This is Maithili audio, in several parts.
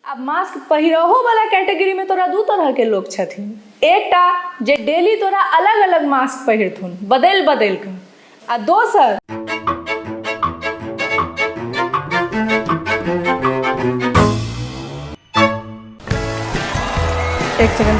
आब मास्क पहिरहो वाला कैटेगरी में तोरा दू तरह के लोग छथिन। एकटा जे डेली तोरा अलग अलग मास्क पहिरथुन बदलि बदलि कऽ, आ दोसर एक सेकंड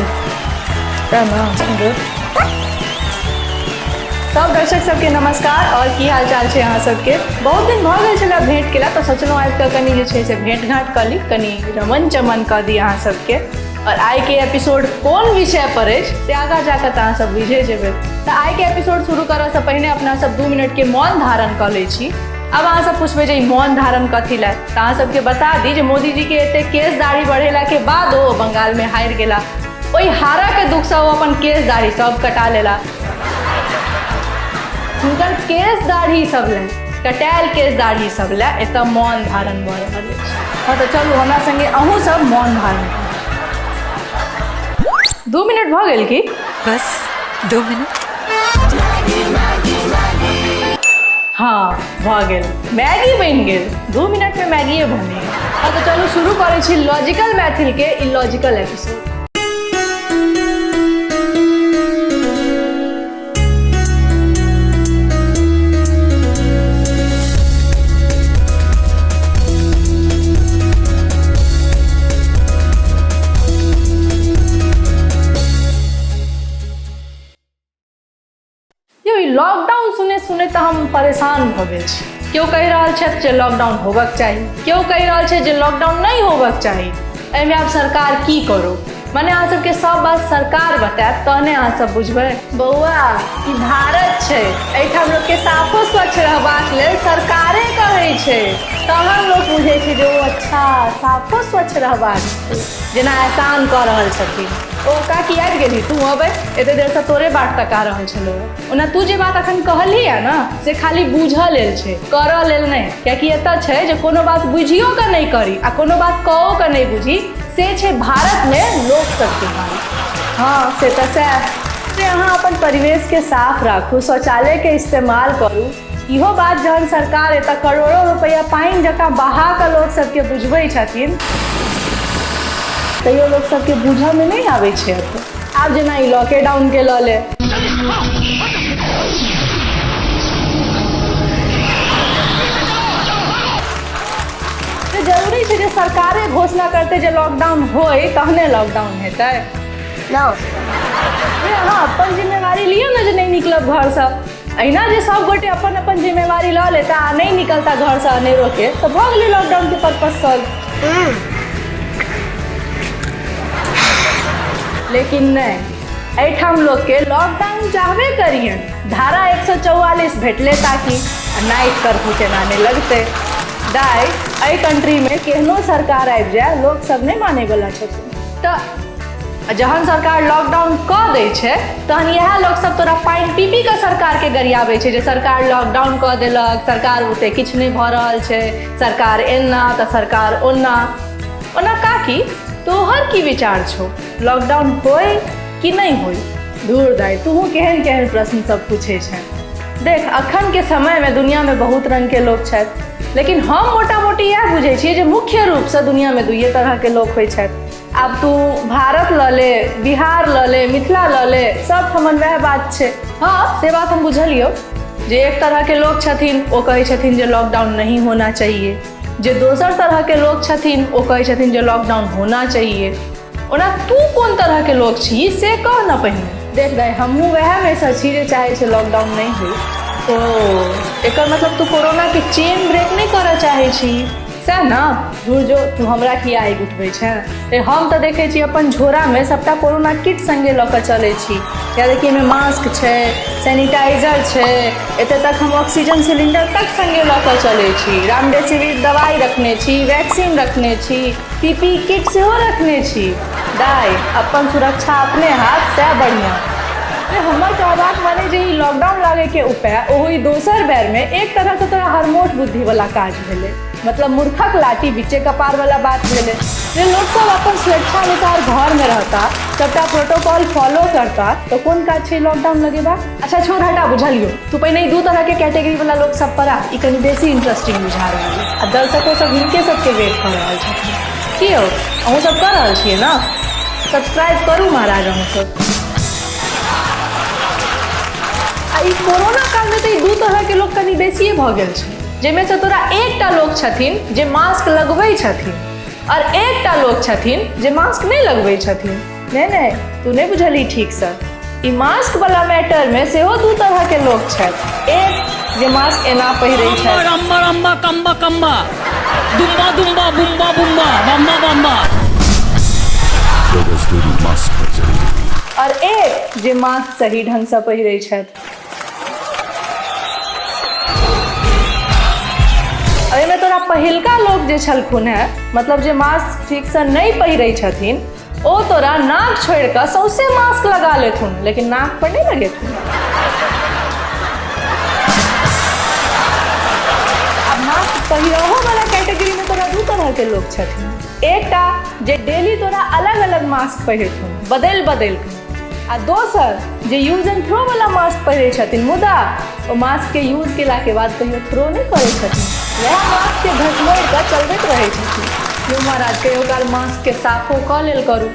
सब दर्शक सबके नमस्कार और की हाल चाल छै अहाँ सबके। बहुत दिन भऽ गेल छलै भेंट केला, तऽ सोचलहुँ आबि कऽ कनि जे छै से भेंट घाँट कऽ ली, कनि रमन चमन कऽ दी अहाँ सबके। और आइके एपिसोड कोन विषय पर अछि से आगाँ जाकऽ तऽ अहाँ सब बुझे जेबै। तऽ आइके एपिसोड शुरू करऽसँ पहिने अपना सब 2 मिनटके मौन धारण कऽ लै छी। अब अहाँ सब पूछबै जे ई मौन धारण कथी लए, तऽ अहाँ सबके बता दी जे मोदी जी के एते केस दाढ़ी बढ़ेला के बाद ओ बंगाल में हारि गेला। ओहि हारा के दुख से ओ अपन केस दाढ़ी सब कटा लेला। हुनकर केस दाढ़ी सब लए, कटायल केस दाढ़ी सब लए एतऽ मौन धारण भऽ रहल अछि। हँ तऽ चलू हमरा संगे अहूँ सब मौन धारण करू। 2 मिनट भऽ गेल की? बस 2 मिनट। हाँ भऽ गेल, मैगी बनि गेल। 2 मिनट में मैगिए बनि गेल। हाँ तऽ चलू शुरू करै छी लॉजिकल मैथिल के इलॉजिकल एपिसोड। यौ ई लॉकडाउन सुने सुने तऽ हम परेशान भऽ गेल छी। केओ कहि रहल छथि जे लॉकडाउन होबक चाही, केओ कहि रहल छै जे लॉकडाउन नहि होबक चाही। एहिमे आब सरकार की करू? मने अहाँ सबके सब बात सरकार बतायत तहने अहाँ सब बुझबै। बौआ ई भारत छै, एहिठाम लोकके साफो स्वच्छ रहबाक लेल सरकारे कहै छै, तहन लोक बुझै छै जे ओ अच्छा साफो स्वच्छ रहबाक छै, जेना एहसान कऽ रहल छथिन। ओ काकी आबि गेली, तू अबै एते देरसँ तोरे बाट तका रहल छलौ। ओना तू जे बात अखन कहलही है ना से खाली बूझऽ लेल छै, करऽ लेल नहि। कियाकि एतऽ छै जे कोनो बात बुझियो कऽ नहि करी आ कोनो बात कओ कऽ नहि बुझी, से छै भारतमे लोक सबके हाल। हाँ से तऽ सएह जे अहाँ अपन परिवेशके साफ राखू, शौचालयके इस्तेमाल करू। इहो बात जहन सरकार एतऽ करोड़ों रुपैआ पानि जकाँ बहा कऽ लोक सबके बुझबै छथिन, तैयो लोक सबके बुझऽमे नहि आबै छै एतऽ। आब जेना ई लॉकडाउन के लऽ ले, जरूरी छै जे सरकारे घोषणा करतै जे लॉकडाउन होय तहने लॉकडाउन हेतै? नो। अहाँ अपन जिम्मेवारी लिअ ने जे नहि निकलब घरसँ। अहिना जे सब गोटे अपन अपन जिम्मेवारी लऽ लेता आ नहि निकलता घरसँ अनेरो के, तऽ भऽ गेलै लॉकडाउन के पर्पस सॉल्व। लेकिन नहि, एहिठाम लोकके लॉकडाउन चाहबे करियन, धारा 144 भेटले ताकि आ नाइट कर्फ्यू केना नहि लगतै। दाइ एहि कंट्रीमे केहनो सरकार आबि जाय, लोक सब नहि मानैवला छथिन। तऽ जहन सरकार लॉकडाउन कऽ दै छै तहन इएह लोक सब तोरा पानि पी पी कऽ सरकारके गरियाबै छै जे सरकार लॉकडाउन कऽ देलक, सरकार बुते किछु नहि भऽ रहल छै, सरकार एना तऽ सरकार ओना। ओना काकी तोहर की विचार छौ, लॉकडाउन होय कि नहि होय? दूर दाइ, तूहू केहन केहन प्रश्न सब पूछै छें। देख अखन के समय में दुनिया में बहुत रंग के लोग छथि, लेकिन हम मोटा मोटी इएह बुझै छियै जे मुख्य रूपसँ दुनिया में दुइये तरह के लोक होइ छथि। आब तू भारत लऽ ले, बिहार लऽ ले, मिथिला लऽ ले, सब ठमन वएह बात छै। हाँ से बात हम बुझलियौ जे एक तरह के लोग छथिन ओ कहै छथिन जे लॉकडाउन नहीं होना चाहिए, जे दोसर तरह के लोग छथिन ओ कहै छथिन जे लॉकडाउन होना चाहिए। ओना तू कोन तरह के लोग छी से कह न पहिने। देख दाइ, हमहूँ वएह में सँ छी जे चाहै छै लॉकडाउन नहि होइ। ओ एकर मतलब तू कोरोना के चेन ब्रेक नहि करऽ चाहै छी सएह न? धुर जो, तू हमरा किया आगि उठबै छें? ए हम तऽ देखै छी अपन झोरामे सबटा कोरोना किट संगे लऽ कऽ चलै छी। या देखी एहिमे मास्क छै, सैनिटाइजर छै, एतऽ तक हम ऑक्सीजन सिलिंडर तक संगे लऽ कऽ चलै छी, रामडेसिविर दवाइ रखने छी, वैक्सीन रखने छी, पीपी किट सेहो रखने छी। दाइ अपन सुरक्षा अपने हाथ, सएह बढ़िआँ। हमर कहबाक माने जे ई लॉकडाउन लागैके उपाय ओहो ई दोसर बेरमे एक तरहसँ तोरा हरमोठ बुद्धिवला काज भेलै, मतलब मूर्खक लाठी बीचे कपार वाला बात भेलै। जे लोक सब अपन स्वेच्छानुसार घरमे रहता, सबटा प्रोटोकॉल फॉलो करता, तऽ कोन काज छै लॉकडाउन लगेबाक? अच्छा छोड़ हटा, बुझलियौ। तू पहिने ई दू तरहके कैटेगरी वाला लोक सब पर आ, ई कनि बेसी इंटरेस्टिंग बुझा रहल है आ दर्शको सब हिनके सबके वेट कऽ रहल छथिन। की यौ, अहूँ सब कऽ रहल छियै ने? सब्सक्राइब करू महाराज अहूँ सब। आ ई कोरोना कालमे तऽ ई दू तरहके लोक कनि बेसिए भऽ गेल छै, जाहिमे से तोरा एकटा लोक छथिन जे मास्क लगबै छथिन आओर एकटा लोक छथिन जे मास्क नहि लगबै छथिन। नहि नहि, तू नहि बुझलही ठीकसँ। ई मास्क वाला मैटर मे सेहो दू तरह के लोक छथि। एक जे मास्क एना पहिरै छथि। रम्बा रम्बा कम्बा कम्बा दुम्बा दुम्बा बुम्बा बुम्बा बम्बा बम्बा। और एक जे मास्क सही ढंग से पहिरै छथि। एहिमे तोरा पहिलका लोक जे छलखुन हेँ, मतलब जे मास्क ठीकसँ नहि पहिरै छथिन, ओ तोरा नाक छोड़ि कऽ सौंसे मास्क लगा लेथुन, लेकिन नाक पर नहि लगेथुन। आ मास्क पहिरहो वाला कैटेगरी में तोरा दू तरह के लोग छथिन। एकटा जे डेली तोरा अलग अलग मास्क पहिरथुन बदलि बदलि कऽ, आ दोसर जे यूज एंड थ्रो वाला मास्क पहिरै छथिन, मुदा ओ मास्क के यूज केला के बाद कहियो थ्रो नहि करै छथिन, वएह मास्क के घसमोड़ि कऽ चलबैत रहै छथिन। यौ महाराज, कहियो काल मास्क के साफो कऽ लेल करू।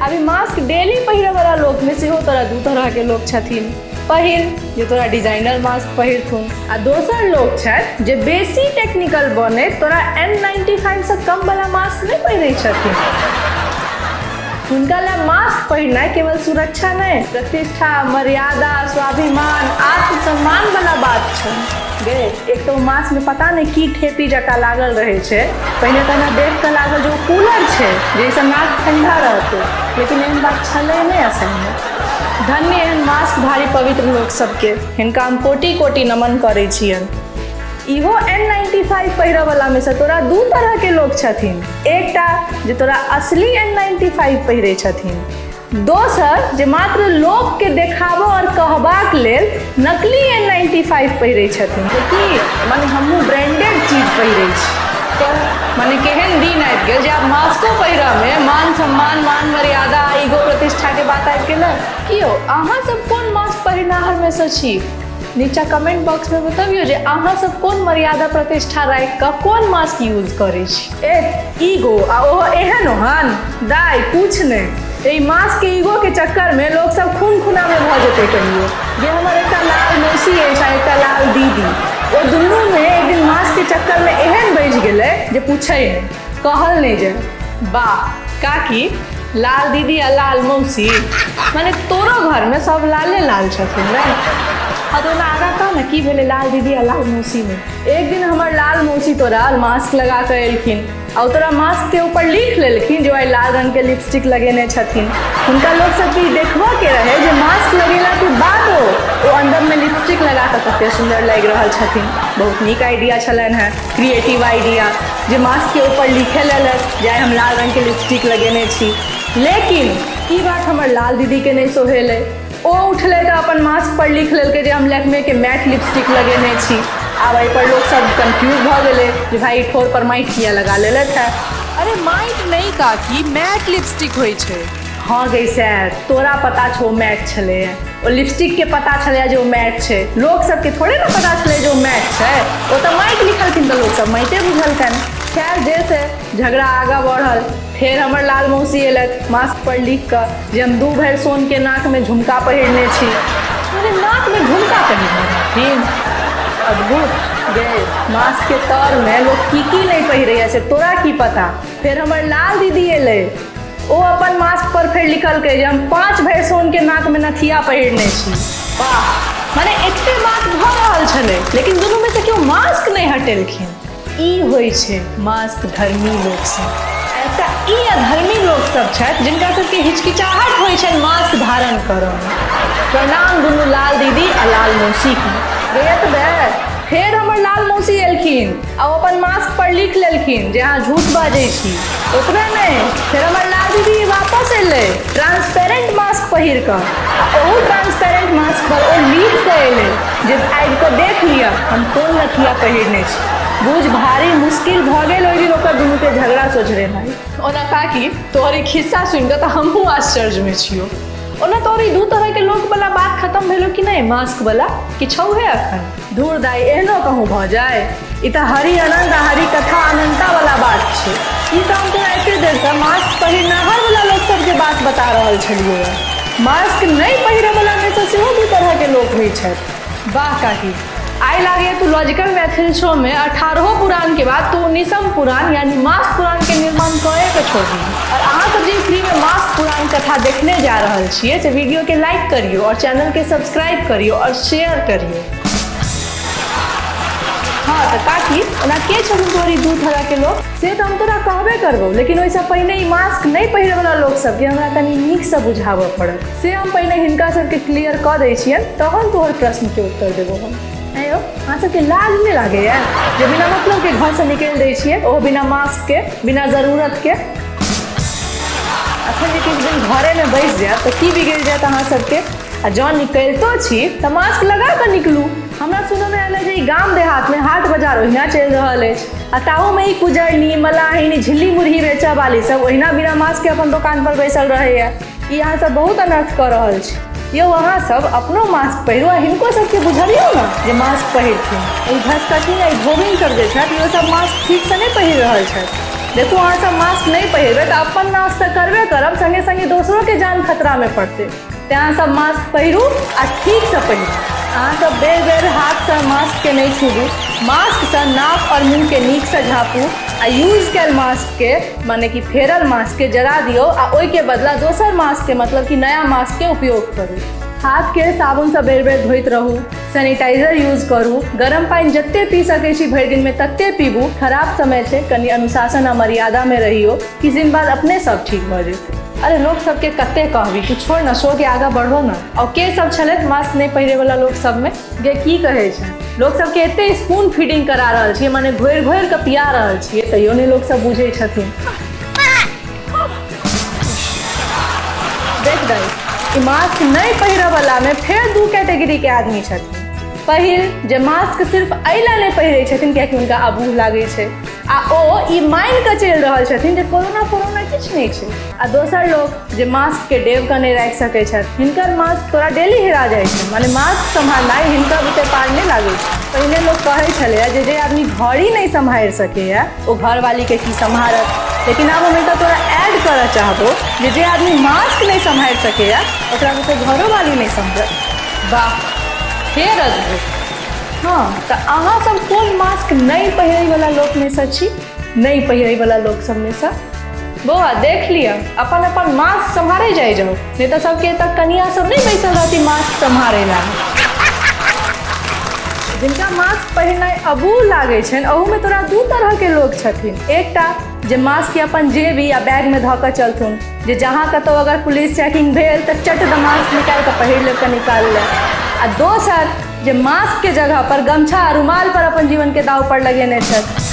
आब ई मास्क डेली पहिरऽ वाला लोकमे सेहो तोरा दू तरह के लोक छथिन। पहिल जे तोरा डिजाइनर मास्क पहिरथुन, आ दोसर लोक छथि जे बेसी टेक्निकल बनैत तोरा N95 सँ कम वाला मास्क नहि पहिरै छथिन। हुनका लए मास्क पहिरनाइ केवल सुरक्षा नहि, प्रतिष्ठा, मर्यादा, स्वाभिमान, आत्मसम्मान वाला बात छै। गे, एक तऽ ओ मास्क मे पता नहि की ठेपी जकाँ लागल रहै छै। पहिने तऽ हमरा देख कऽ लागल जे ओ कूलर छै, जाहिसँ नाक ठंडा रहतै, लेकिन एहन बात छलै नहि असलमे। धन्य एहन मास्क भारी पवित्र लोक सबके, हिनका हम कोटि कोटि नमन करै छियनि। इहो N95 पहिरऽ वाला मे से तोरा दू तरह के लोक छथिन। एकटा जे तोरा असली N95 पहिरै छथिन, दोसर जे मात्र लोक के देखाबऽ और कहबाक लेल नकली N95 पहिरै छथिन, जे की माने हमहूँ ब्रांडेड चीज पहिरै छी। तऽ माने केहन दिन आबि गेल जे आब मास्को पहिरऽ मे मान सम्मान, मान मर्यादा, ईगो प्रतिष्ठा के बात आबि गेलै। की यौ, अहाँ सब कोन मास्क पहिरनाहर मे सँ छी? नीचा कमेंट बॉक्स में बतबियो जे अहाँ सब कोन मर्यादा प्रतिष्ठा राखि कऽ कोन मास्क यूज करै छी। ए ईगो, आ ओहो एहन ओहन दाइ पूछ नहि, एहि मास्क के ईगो के चक्कर में लोक सब खून खुनामे भऽ जेतै कहियो। जे हमर एकटा लाल मौसी अछि आ एकटा लाल दीदी, ओ दुनू में एक दिन मास्क के चक्कर में एहन बझि गेलै जे पूछै नहि, कहल नहि जाय। वाह काकी, लाल दीदी आ लाल मौसी, माने तोरो घरमे सब लाले लाल छथिन ने? हाँ तो आगा कह ने, की भेलै लाल दीदी आ लाल मौसीमे? एक दिन हमर लाल मौसी तोरा मास्क लगा कऽ एलखिन आ ओ तोरा मास्क के ऊपर लिख लेलखिन जे ओ आइ लाल रंग के लिपस्टिक लगेने छथिन। हुनका लोक सबके ई देखबऽ के रहै जे मास्क लगेला के बादो ओ अंदर में लिपस्टिक लगा कऽ कते सुंदर लागि रहल छथिन। बहुत नीक आइडिया छलनि हेँ, क्रिएटिव आइडिया, जे मास्क के ऊपर लिखे लेलक जे आइ हम लाल रंग के लिपस्टिक लगेने छी। लेकिन ई बात हमर लाल दीदी के नहि सोहेलै। ओ उठलै तऽ अपन मास्क पर लिख लेलकै जे हम लैक्मे के मैट लिपस्टिक लगेने छी। आब एहि पर लोक सब कंफ्यूज भऽ गेलै जे भाई ठोर पर माटि किया लगा लेलथि है। अरे माटि नहि काकी, मैट लिपस्टिक होइ छै। हँ गै सैर, तोरा पता छौ मैट छलैए, ओ लिपस्टिक के पता छलैए जे ओ मैट छै, लोक सबके थोड़े ने पता छलै जे ओ मैट छै। ओ तऽ माटि लिखलखिन तऽ लोक सब माटिए बुझलकनि। खैर जे से, झगड़ा आगाँ बढ़ल। फेर हमर लाल मौसी एलथि मास्क पर लिख कऽ जे हम 2 भरि सोन के नाक में झुमका पहिरने छी। अरे नाक में झुमका पहिरने रहथिन, अद्भुत। गे, मास्क के तर में लोक की की नहि पहिरैया से तोरा की पता। फेर हमर लाल दीदी एलै, ओ अपन मास्क पर फेर लिखलकै जे हम 5 भरि सोन के नाक में नथिया पहिरने छी। वाह, माने एते बात भऽ रहल छलै, लेकिन दुनू में से केओ मास्क नहि हटेलखिन। ई होइ छै मास्क धर्मी लोक सब। एकटा ई अधर्मी लोक सब छथि जिनका सबके हिचकिचाहट होइ छनि मास्क धारण करऽ मे। प्रणाम दुनू लाल दीदी आ लाल मौसी के। एतबे फेर हमर लाल मौसी एलखिन आ ओ अपन मास्क पर लिख लेलखिन जे अहाँ झूठ बाजै छी। ओतबे नहि, फेर हमर लाल दीदी वापस एलै ट्रांसपेरेंट मास्क पहिर कऽ आ ओहू ट्रांसपेरेंट मास्क पर ओ लिख कऽ एलै जे आबि कऽ देख लिअ हम कोन नथिया पहिरने छी। बुझ भारी मुश्किल भऽ गेल ओहि दिन ओकर दुनूके झगड़ा सोझरेनाइ। ओना काकी, तोहर ई खिस्सा सुनि कऽ तऽ हमहूँ आश्चर्यमे छियौ। ओना तोहर ई दू तरहके लोकवला बात खतम भेलो कि नहि मास्कवला कि छौहे अखन? धूर दाइ, एहनो कहूँ भऽ जाय? ई तऽ हरि अनन्त आ हरि कथा अनन्ता वाला बात छै। ई तऽ हम तोरा एते देरसँ मास्क पहिरनाहर वाला लोक सबके बात बता रहल छलियौ। मास्क नहि पहिरऽ वाला मे सँ सेहो दू तरहके लोक होइ छथि। वाह काकी, आइ लागैए तू लॉजिकल मैथिल शो मे 18 पुराण के बाद तू 19म पुराण यानी मास्क पुराण के निर्माण कए के छोड़बही। और अहाँ सब जे फ्री में मास्क पुराण कथा देखने जा रहल छियै से वीडियो के लाइक करियौ और चैनल के सब्सक्राइब करियौ और शेयर करियौ। हाँ तऽ काकी, ओना के छथुन तोहर ई दू तरह के लोक से तऽ हम तोरा कहबे करबौ, लेकिन ओहिसँ पहिने ई मास्क नहि पहिरैवला लोक सबके हमरा कनि नीकसँ बुझाबऽ पड़त, से हम पहिने हिनका सबके क्लियर कऽ दै छियनि तहन तोहर प्रश्नके उत्तर देबौ हम। आँय यौ, अहाँ सबके लाज नहि लागैए जे बिना मतलबके घरसँ निकलि दै छियै, ओहो बिना मास्कके, बिना जरूरतके? अखन जे किछु दिन घरेमे बैसि जायब तऽ की बिगड़ि जायत अहाँ सबके? आ जँ निकलितो छी तऽ मास्क लगा कऽ निकलू। हमरा सुनऽमे आयल जे ई गाम देहातमे हाट बाजार ओहिना चलि रहल अछि आ ताहूमे ई कुजरनी, मलाहिन, झिल्ली मुरही बेचऽ वाली सब ओहिना बिना मास्कके अपन दोकान पर बैसल रहैए। ई अहाँ सब बहुत अनर्थ कऽ रहल छी। यौ, अहाँ सब अपनो मास्क पहिरू आ हिनको सबके बुझबियौ ने जे मास्क पहिरथिन। ई घसकठिन आ ई धोबिन सब जे छथि, इहो सब मास्क ठीकसँ नहि पहिर रहल छथि। देखू, अहाँ सब मास्क नहि पहिरबै तऽ अपन नाश तऽ करबे करब, सङ्गे सङ्गे दोसरोके जान खतरामे पड़तै। तेँ अहाँ सब मास्क पहिरू आ ठीकसँ पहिरू। अहाँ सब बेर बेर हाथसँ मास्कके नहि छूबू। मास्कसँ नाक आओर मुँहके नीकसँ झाँपू आ यूज कयल मास्कके, माने कि फेरल मास्कके जरा दियौ आ ओहिके बदला दोसर मास्कके, मतलब कि नया मास्कके उपयोग करू। हाथके साबुनसँ बेर बेर धोइत रहू, सैनिटाइजर यूज करू, गरम पानि जते पी सकै छी भरि दिनमे तते पीबू। खराब समय छै, कनि अनुशासन आ मर्यादामे रहियौ, किछु दिन बाद अपने सब ठीक भऽ जेतै। अरे लोक सबके कते कहबी, तू छोड़ ना, शो के आगा बढ़ो ना। और के सब छलथि मास्क नहीं पहिरे वाला लोक सबमे गे की कहै छै? लोक सबके एते स्पून फीडिंग करा रहल छियै, माने घोरि घोरि कऽ पिया रहल छियै, तैयो नहि लोक सब बुझै छथिन। देख दाइ, ई मास्क नहि पहिरऽ वाला मे फेर दू कैटेगरी के आदमी छथिन। पहिल, जे मास्क सिर्फ एहि लए नहि पहिरै छथिन कियाकि हुनका अबूह लागै छै आ ओ ई मानि कऽ चलि रहल छथिन जे कोरोना फोरोना किछु नहि छै, आ दोसर लोक जे मास्कके डेब कऽ नहि राखि सकै छथि, हिनकर मास्क तोरा डेली हेरा जाइ छै, माने मास्क सम्हारनाइ हिनकर बुते पार नहि लागै छै। पहिने लोक कहै छलैए जे जे आदमी घड़ी नहि सम्हारि सकैए ओ घरवालीके की सम्हारत, लेकिन आब हम एतऽ तोरा ऐड करऽ चाहबो जे जे आदमी मास्क नहि सम्हारि सकैए ओकरा बुते घरोवाली नहि सम्हरत। वाह, फेर अद्भुत। हाँ तऽ अहाँ सब कोन मास्क नहि पहिरैवला लोकमे सँ छी? नहि पहिरैवला लोक सबमे सँ? बौआ देख लिअ, अपन अपन मास्क सम्हारे जाइ जाउ, नहि तऽ सबके एतऽ कनिया सब नहि बैसल रहती मास्क सम्हारे ला। जिनका मास्क पहिरनाइ अबूह लागै छनि, अहूमे तोरा दू तरहके लोक छथिन। एकटा जे मास्कके अपन जेबी या बैगमे धऽ कऽ चलथुन, जे जहाँ कतहु अगर पुलिस चेकिंग भेल तऽ चट दऽ मास्क निकालि कऽ पहिर लेब कनि काल लए, आ दोसर जे मास्क के जगह पर गमछा आ रुमाल पर अपन जीवन के दाव पर लगेने छथि।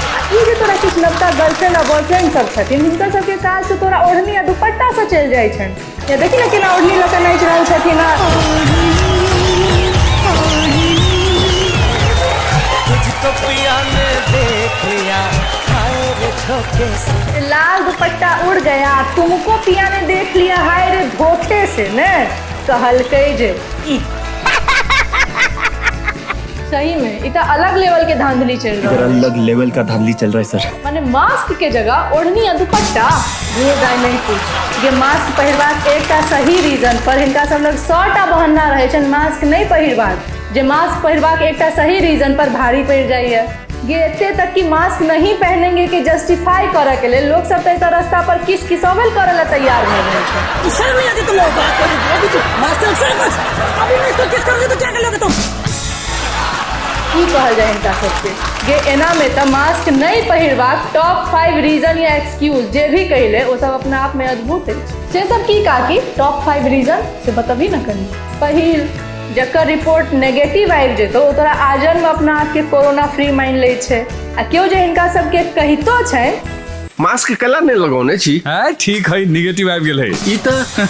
आ ई जे तोरा किछु नवका गर्लफ्रेंड आ बॉयफ्रेंड सब छथिन, हिनकर सबके काज तऽ तोरा ओढ़नी आ दुपट्टा से चलि जाइ छनि। या देखी ने केना ओढ़नी लऽ कऽ नाचि रहल छथिन। आ तुझको पिया ने देख लिया, हाय रे धोखे से। लाल दुपट्टा उड़ गया, तुमको पिया ने देख लिया, हाय रे धोखे से। ने कहलकै जे ई सही में ई तऽ अलग लेवल के धांधली चलि रहल इधर अछि। अलग लेवल का धांधली चल रहा है सर। माने मास्क के जगह ओढ़नी आ दुपट्टा। रे दाइ नहि पूछ जे मास्क पहिरबाक एकटा सही रीजन पर हिनका सब लग 100टा बहाना रहै छनि मास्क नहि पहिरबाक, जे मास्क पहिरबाक एकटा सही रीजन पर भारी पड़ि जाइए। गे एते तक कि मास्क नहीं पहनेंगे के जस्टिफाई करऽ के लेल लोक सब तऽ एतऽ रास्ता पर किस किसोबेल करऽ लए तैयार भऽ गेल छै। शर्म नहीं आती तुम लोगों को? मास्टर सर कुछ अभी मैं इसको किस करूंगी तो क्या कर लोगे तुम? की कहल जाय हिनका सबके? गे एना में तऽ मास्क नहीं पहिरबाक टॉप 5 रीजन या एक्सक्यूज जे भी कहिले ओ सब अपना आप में अद्भुत अछि। से सब की काकी टॉप 5 रीजन से बतबही न कनी। पहिल, जकर रिपोर्ट नेगेटिव आबि जेतौ ओ तोरा आजन्म अपना आपके कोरोना फ्री मानि लै छै, आ केओ जे हिनका सबके कहितो छनि मास्क कला नहि लगौने छी। है ठीक है, निगेटिव आबि गेल है। ई तऽ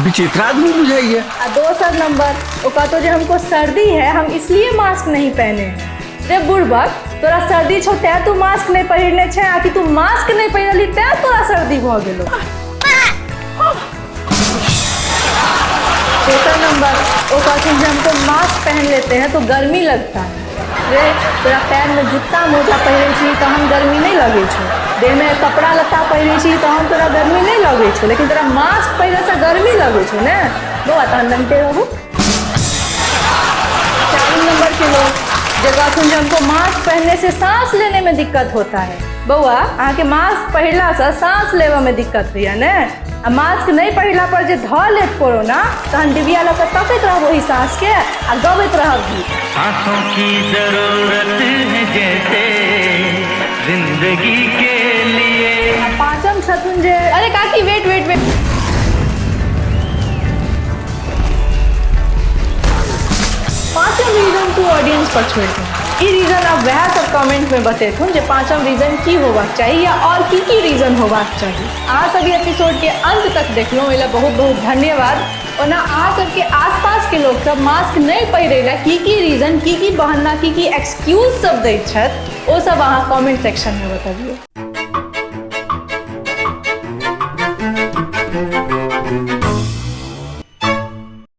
विचित्र आदमी बुझाइए। आ दोसर नंबर ओ कहतो जे हमको सर्दी है, हम इसलिए मास्क नहीं पहने हैं। रे बुड़बक, तोरा सर्दी छौ तैं तू मास्क नहीं पहिरने छै, आ कि तू मास्क नहीं पहिरली तैं तोरा सर्दी भऽ गेलो? तेसर नंबर, ओ कहथिन जे हमको मास्क पहन लेते हैं तो गर्मी लगता है। रे, तोरा पैरमे जूता मोजा पहिरै छी तहन गर्मी नहि लगै छौ, देहमे कपड़ा लत्ता पहिरै छी तहन तोरा गर्मी नहि लगै छौ, लेकिन तोरा मास्क पहिरैसँ गर्मी लगै छौ ने बौआ, तहन नङ्गटे रहू। चारिम नंबर के लोग जे कहथुन जे हमको मास्क पहनने से सांस लेने में दिक्कत होता है। बौआ, अहाँके मास्क पहिरलासँ सांस लेबऽमे दिक्कत होइए ने? आ मास्क नहि पहिरला पर जे धऽ लेत कोरोना, तहन डिबिया लऽ कऽ तकैत रहब ओहि साँसके आ गबैत रहब गीत। सांसों की जरूरत है जैसे जिंदगी के लिए। आ पाँचम छथुन जे, अरे काकी, वेट वेट वेट, पाँचम रीजन तू ऑडियंस पर छोड़ि दे। ई रीजन आब वएह सब कमेंट में बतेथुन जे पाँचम रीजन की होबाक चाही या और की की रीजन होबाक चाही। अहाँ सब ई एपिसोड के अंत तक देखलहुँ, एहि लए बहुत बहुत धन्यवाद। ओना अहाँ सबके आसपास के लोग सब मास्क नहि पहिरै लए की की रीजन, की की बहाना, की की एक्सक्यूज सब दैत छथि, ओ सब अहाँ कमेंट सेक्शन में बतबियौ।